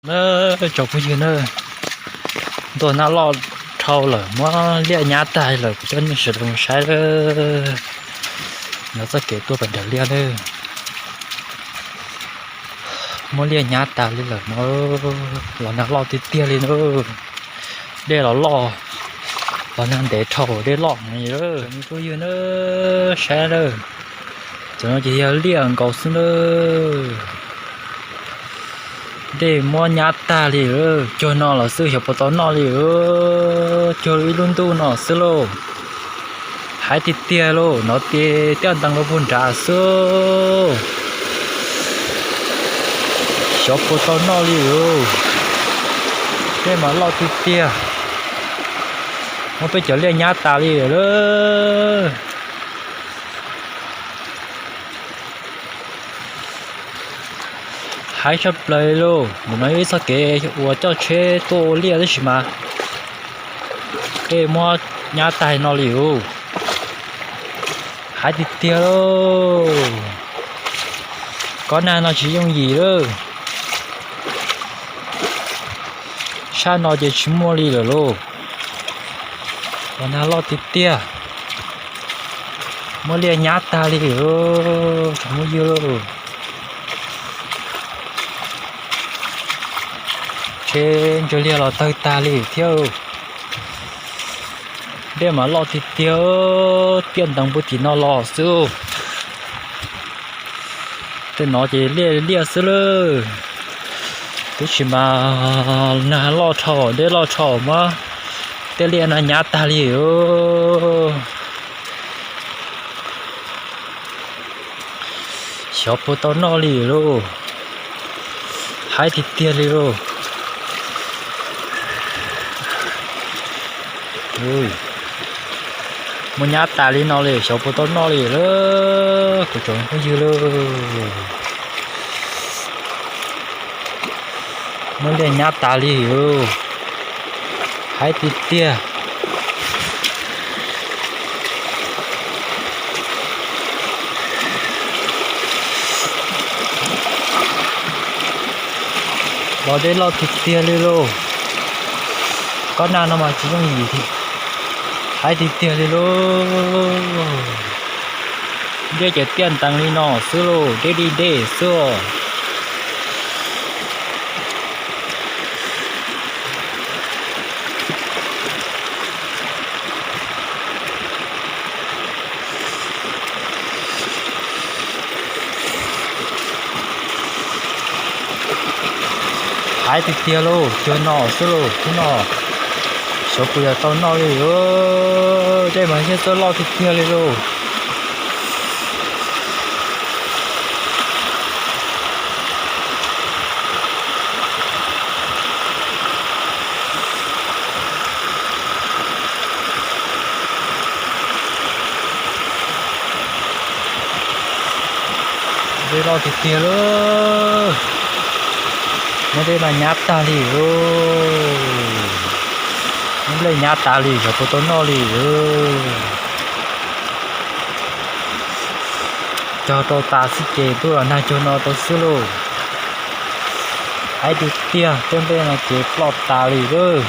Na, tsoom phooj ywg na, ntuaj nab loj dhau lawm, muab liaj nyab tag lawm, kuv coj nej sawv daws mus saib lawm. Nov txoj kev tuaj pas nram liaj na, muab liaj nyab tag li lawm no, los nag loj tiag tiag li na. Dej los loj, los nag ntev dhau dej loj no. Tsoom phooj ywg na, saib na, cov no ces yog liaj nkaus xwb na. Dej muab nyab tag li, cuag no los xwb xyov puas tau noj li, cuag ib lub ntuj no xwb lauj. Hais tiag tiag lauj, nov ces tiaj ntees los puag nrad xwb, xyov puas tau noj li. Dej mas loj tiag tiag, muab peb cov liaj nyab tas li lawm. Hais tshaj plaws li lauj, ntawm no yog ib txoj kev uas coj tsheb tuaj ua liaj tab sis mas dej muab nyab tag no li lauj. Hais tiag tiag lauj, kob nag no tsis yooj yim lawm. Sab no ces tsis muaj li lawm lauj. Los nag loj tiag tiag, muab liaj nyab tag li lauj, tsoom phooj ywg lauj. Tsheb ntsawg liaj los tawg tag li thiab. Dej mas loj tiag tiag, tiaj ntees puag tim no los xwb. Tej no ces liaj liaj xwb lauj, tab sis mas nag loj dhau, dej loj dhau muab tej liaj no nyab tag li lauj. Xyov puas tau noj li lauj. Hais tiag tiag li lauj. Muab nyab tas li no li xyov puas tau noj li lauj, kuv tsoom phooj ywg lauj. Muab liaj nyab tas li lauj. Hais tiag tiag. Los dej loj tiag tiag li lauj. Kob nag no mas tsis yooj yim, hais tiag tiag li lauj. Dej ces tiaj ntees li no xwb lauj, deb li dej xwb os. Hais tiag tiag lauj, cuag no xwb lauj, hnub no xyov puas yuav tau noj li lauj, dej mas yeej txawj loj tiag tiag li lauj. Dej loj tiag tiag lauj, muab dej no nyab tag li lauj, muab dej nyab tas li xyov puas tau noj li lauj. Cog rau tas xwb ces ntuj los nag cuag no rau xwb lauj. Hais tiag tiag, tej nplej no ces ploj tas li lauj.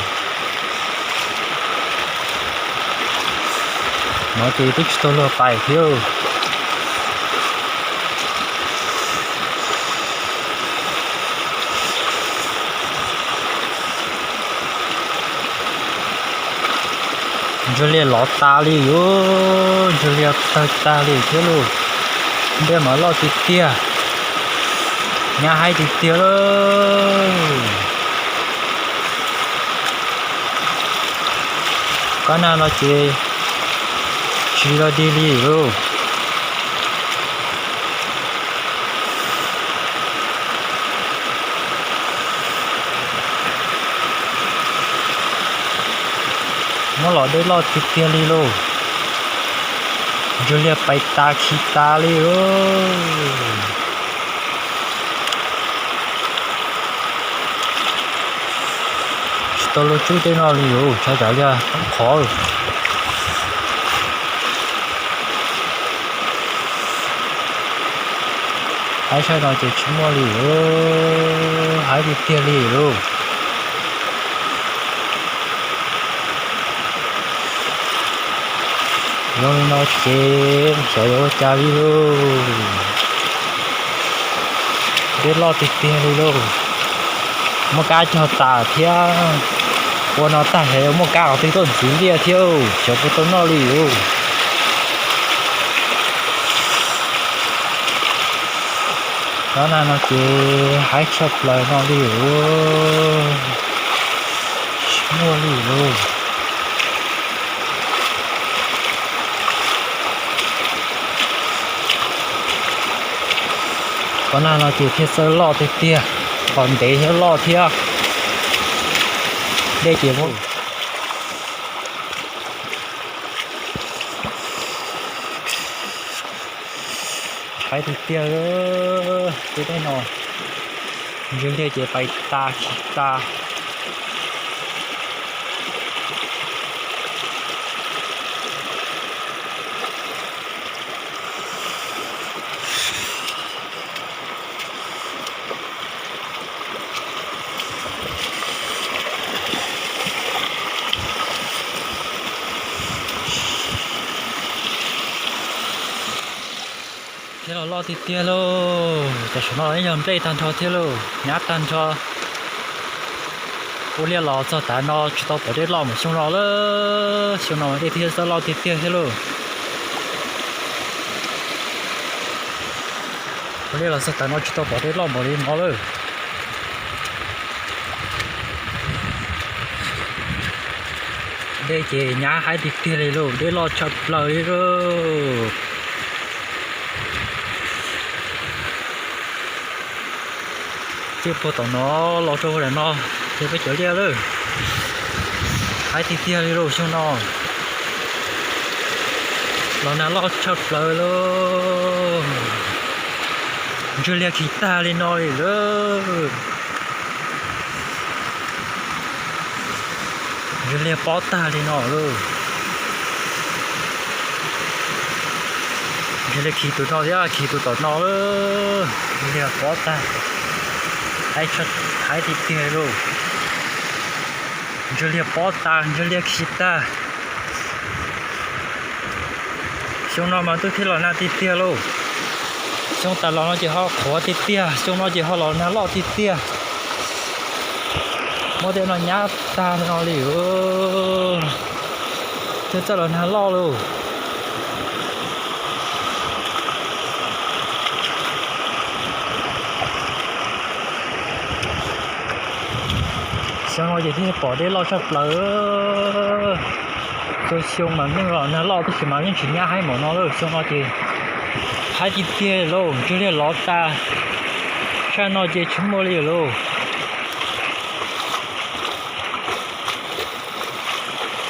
No ces twb tsis tau luag pais thiab. Ntsawg liaj lov tas li lauj, ntsawg liaj tawg tag li thiab lauj. Dej mas loj tiag tiag, nyab hais tiag tiag lauj. Kob nag no ces tsis los dig li lauj. Muab los dej loj tiag tiag li lauj. Ntsawg liaj pais tas khi tas li lauj. Tsis tau luag tswb tej no li lauj, tshav tsam liaj qhov. Haib sab no ces tsis muaj li, haib tiag tiag li lauj. Zoo li no ces xyov yuav ua cas li lauj. Dej loj tiag tiag li lauj. Muaj kab cog tas thiab. Ua no tag es muaj kab qhov twg tuaj ntxiv liaj thiab, xyov puas tau noj li lauj. Cov nag no ces haib tshaj plaws no li lauj. Tsis muaj li lauj. Cov nag no ces thiaj txawj loj tiag tiag, qhov ntev thiab loj thiab. Dej ces muaj. Haib tiag tiag, tej dej no ntswg liag ces pais tas khi tas. Thiab los loj tiag tiag lauj. Tam sim no ib yog nplej tag nrho thiab lauj, nyab tag nrho. Ua liaj los txog tav no tsis tau pom dej loj mus xyoo no lawm. Xyoo no dej thiaj txawj loj tiag tiag thiab lauj. Ua liaj los txog tav no tsis tau pom dej loj npaum li no lawm. Dej ces nyab haib tiag tiag li lauj, dej loj tshaj plaws li lauj. Ces puag tom no los rau puag nram no, ces peb cov liaj lawm. Haib tiag tiag li lauj xyoo no. Los nag loj tshaj plaws lauj. Ntswg liag khi tag li no li lauj. Ntswg liag pob tag li no lauj. Ntswg liag khi tus no thiab khi tus tom no lauj. Ntswg liag pob tag. Haib tiag tiag lauj. Ntswg liag pob tag, ntswg liag khi tag. Xyoo no mas twb thiaj los nag tiag tiag lauj. Xyoo tas los no ces ho qhuav tiag tiag, xyoo no ces ho los nag loj tiag tiag. Muab tej no nyab tag no li, thiaj txawj los nag loj lauj. Xyoo no ces thiaj pom dej loj tshaj plaws. Xyoo xyoo mas yeej los nag loj tab sis mas yeej tsis nyab haib npaum no lauj. Xyoo no ces haib tiag tiag lauj, ntswg liag lov tas. Tshaj no ces tsis muaj li lauj.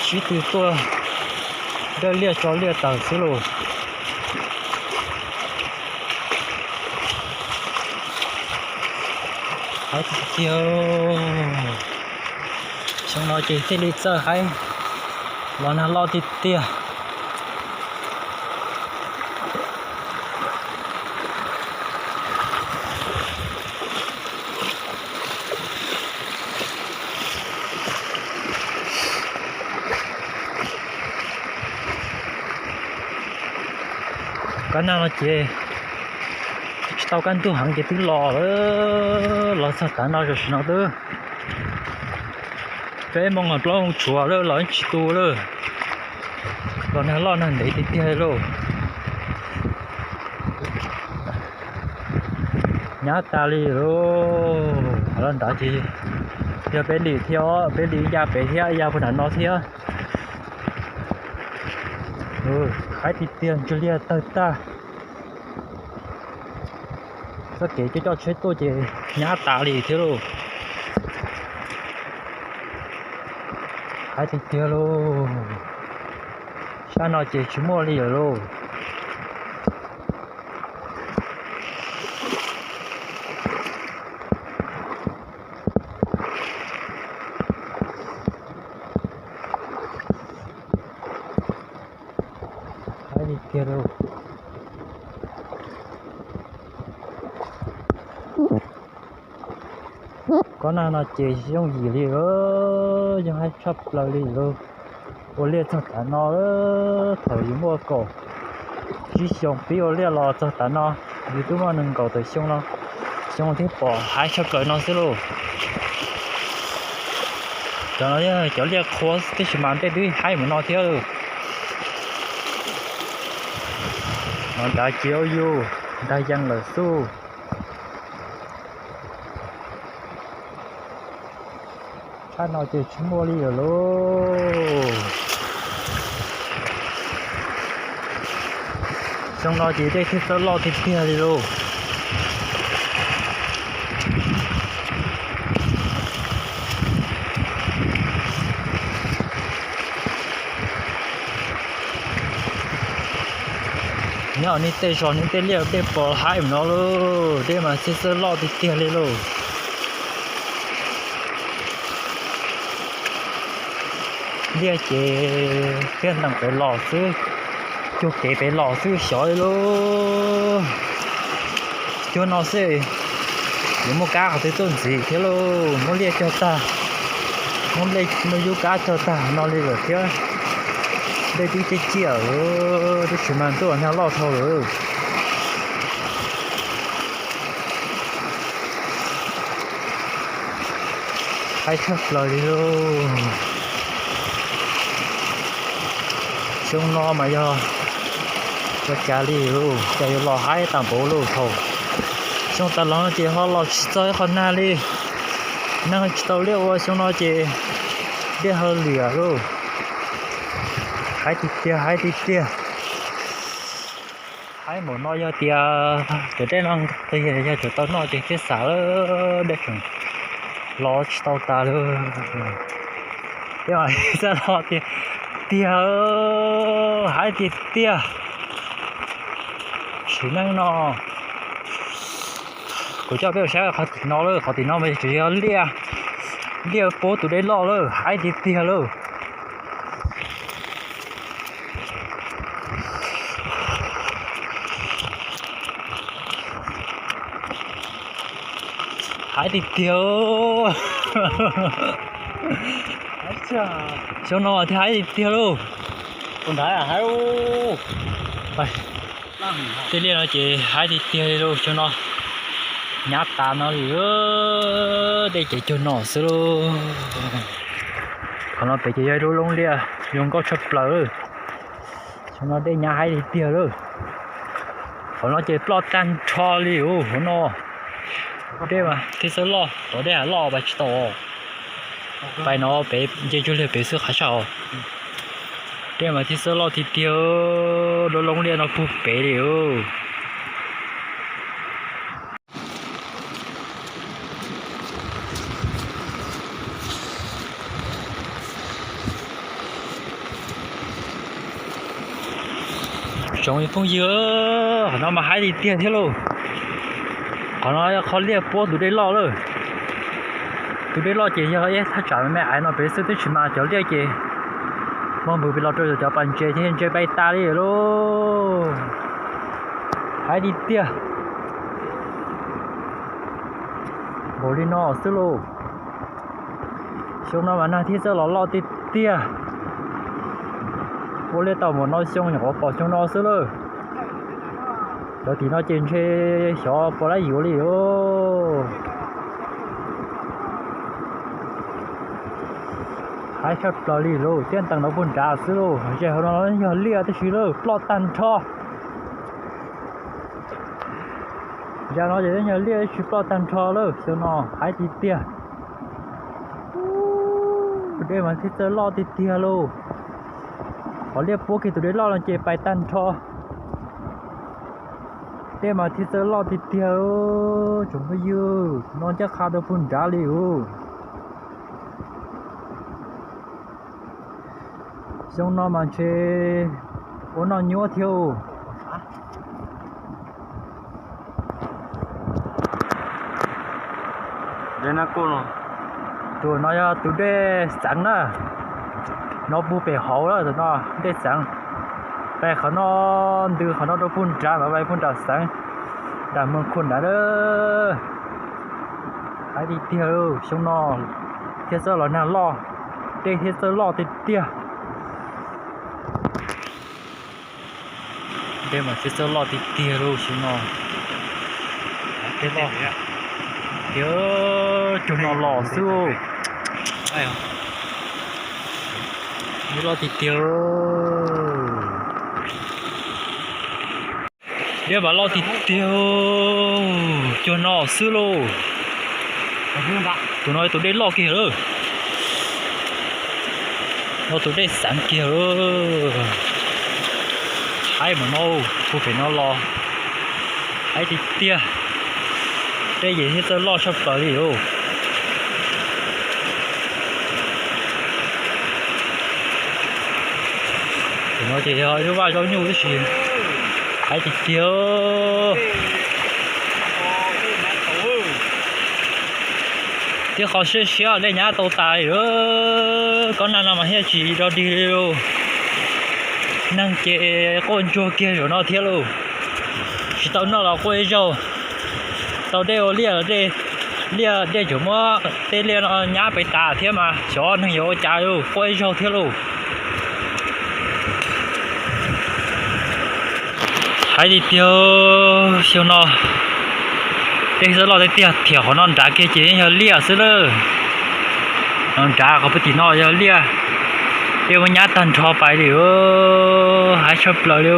Sib tw tuaj dawj liaj tso liaj tawm xwb lauj. Haib tiag tiag. Xyoo no ces thiaj li txawj haib los nag loj tiag tiag. Kab nag no ces tsis tau kaj ntug heev ces twb los, los txog tav no tam sim no twb peb moos plaub moos tshuav lawm los tsis tu lawm. Los nag loj nag ntev tiag tiag lauj. Nyab tas li lauj. Los nrad ces yog peb lim thiab, peb lim ya pem thiab ya puag nram no thiab. Haib tiag tiag, ntswg liag tawg tag. Txoj kev coj coj tsheb tuaj ces nyab tas li thiab lauj. Haib tiag tiag lauj. Sab no ces tsis muaj li lawm lauj. Haib tiag tiag lauj. Kob nag no ces yooj yim li, yooj haib tshaj plaws li lauj. Ua liaj txog tav no, thaum yus muaj kaum tsib xyoo pib ua liaj los txog tav no, yus twb muaj nees nkaum tawm xyoo no, xyoo thiab pom haib tshaj plaws no xwb lauj. Cov no yog cov liaj qhua, tab sis mas tej twb haib mus no thiab. Nov nrad ces yus ntag yees lawm xwb. Tshab no ces tsis muaj li lawm lauj. Xyoo no ces dej thiaj txawj loj tiag tiag li lauj. Nyob nej tej zos nej tej liaj tej pos haib no lauj, dej mas thiaj txawj loj tiag tiag li lauj. Liaj ces tiaj ntees pem los xwb, cuag kev pem los xwb xyov li lauj. Cuag no xwb yuav muaj kab qhov twg tuaj ntxiv thiab lauj, muab liaj cog tag, muab liaj muab yub kab cog tag no li lawm thiab. Dej twb ciaj ciaj lawm, tab sis mas ntuj nag loj dhau lawm. Haib tshaj plaws li lauj. Xyoo no mas yog ua cas li lauj, cas yuav los haib tag npaum lauj. Thaum xyoo tas los no ces ho los tsis txog ib qho nag li, neeg tsis tau liaj ua, xyoo no ces dej ho liam lauj. Haib tiag tiag, haib tiag tiag. Haib npaum no yog tias cov dej no yog tsum tau noj ces thiaj xam, dej tseem los tsis tau tas li. Txawj los tiag tiag, haib tiag tiag. Sim neej no kuv coj peb mus saib qhov tim no lawm, qhov tim no mas tseem yog liaj, liaj puab tus dej loj lawm, haib tiag tiag lawm. Haib tiag tiag. Xyoo no thiaj haib tiag tiag lauj. Tej liaj no ces haib tiag tiag li lauj, xyoo no nyab tas no li, dej ces cuag no xwb lauj. Qhov no pem ces yog ib lub loob liaj zoo nkauj tshaj plaws. Xyoo no dej nyab haib tiag tiag lauj. Qhov no ces ploj tag nrho li lauj, hauv no. Dej mas thiaj txawj loj, qhov dej loj pais tsis tau. Pais no pem nce cuag liag pem xwb qhov saj os. Dej mas thiaj txawj loj tiag tiag, lub loob liaj no puag pem li lauj. Tsoom phooj ywg, qhov no mas haib tiag tiag thiab lauj. Qhov no yog qhov liaj puab tus dej loj lawm. Tus dej loj ces yog ib thaj tsam me me aiv no pem xwb, tab sis mas cov liaj ces muaj npws pem los rau cov pas ntses thiab, ntses pais tas li lauj. Haib tiag tiag. Npaum li no xwb lauj. Xyoo no mas nag thiaj txawj los loj tiag tiag. Ua liaj tau npaum no xyoo nyuam qhuav pom xyoo no xwb lauj. Cov tim no ces ntshe xyov puas lab yuav li os. Haib tshaj plaws li lauj, tiaj ntees no puag nrad xwb lauj. Zem hauv no yog liaj tab sis lauj, ploj tag nrho. Zem no ces yog liaj tab sis ploj tag nrho lauj, xyoo no haib tiag tiag. Dej mas thiaj txawj loj tiag tiag lauj. Qhov liaj puab kiag tus dej loj no ces pais tag nrho. Dej mas thiaj txawj loj tiag tiag. Tsoom phooj ywg, no ncaj qha rau puag nrad li lauj. Xyoo no mas ntshe ua noj nyuaj thiab. Tus no yog tus dej xeev na, no puag pem hauv lawm, tus no dej xeev. Pais qhov no ntws qhov no rau puag nrad, pais puag nram xeev, nram Moos Khum nrad. Heev tiag tiag lauj, xyoo no thiaj txawj los nag loj, dej thiaj txawj loj tiag tiag. Dej mas thiaj txawj loj tiag tiag lauj xyoo no. Dej loj tiag, cuag no los xwb. Dej loj tiag tiag. Dej mas loj tiag tiag, cuag no xwb lauj. Tus no tus dej loj kiag lawm. No tus dej xeev kiag lawm. Haib mas no, puag pem no los haib tiag tiag. Dej ces thiaj txawj loj tshaj plaws li lauj. Tus no ces yog ib lub vaj zaub nyuj tib si, haib tiag tiag. Thiab qhov siab siab dej nyab tau tas li, kob nag no mas thiaj tsis rog dig li lauj. Neeg ces quaj ntsuag kiag zaum no thiab lauj. Tsis tau noj los quaj ib zaug, tau dej ua liaj los dej, liaj dej tseem muab tej liaj no nyab pem tas thiab mas xyov neeg yuav ua cas lauj, quaj ib zaug thiab lauj. Haib tiag tiag, xyoo no dej txawj loj tiag tiag, thiab qhov no nrad kiag ces yeej yog liaj xwb lawm. No nrad qhov pem tim no yog liaj, dej muab nyab tag nrho pais li, haib tshaj plaws li.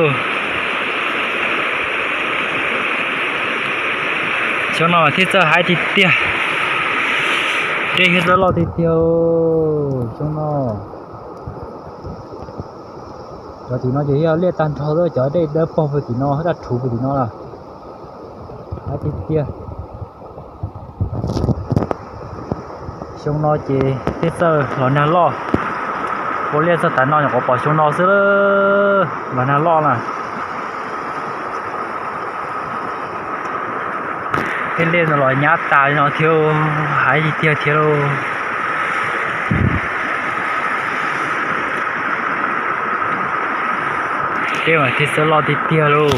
Xyoo no thiaj txawj haib tiag tiag, dej thiaj txawj loj tiag tiag xyoo no. Cov tim no ces yog liaj tag nrho lawm, cov dej dawb paug pem tim no, daj rhuv pem tim no lawm. Haib tiag tiag. Xyoo no ces thiaj txawj los nag loj. Ua liaj txog tav no nyuam qhuav pom xyoo no xwb, los nag loj na. Tej liaj no los nyab tas li no thiab, haib tiag tiag thiab lauj. Dej mas thiaj txawj loj tiag tiag lauj.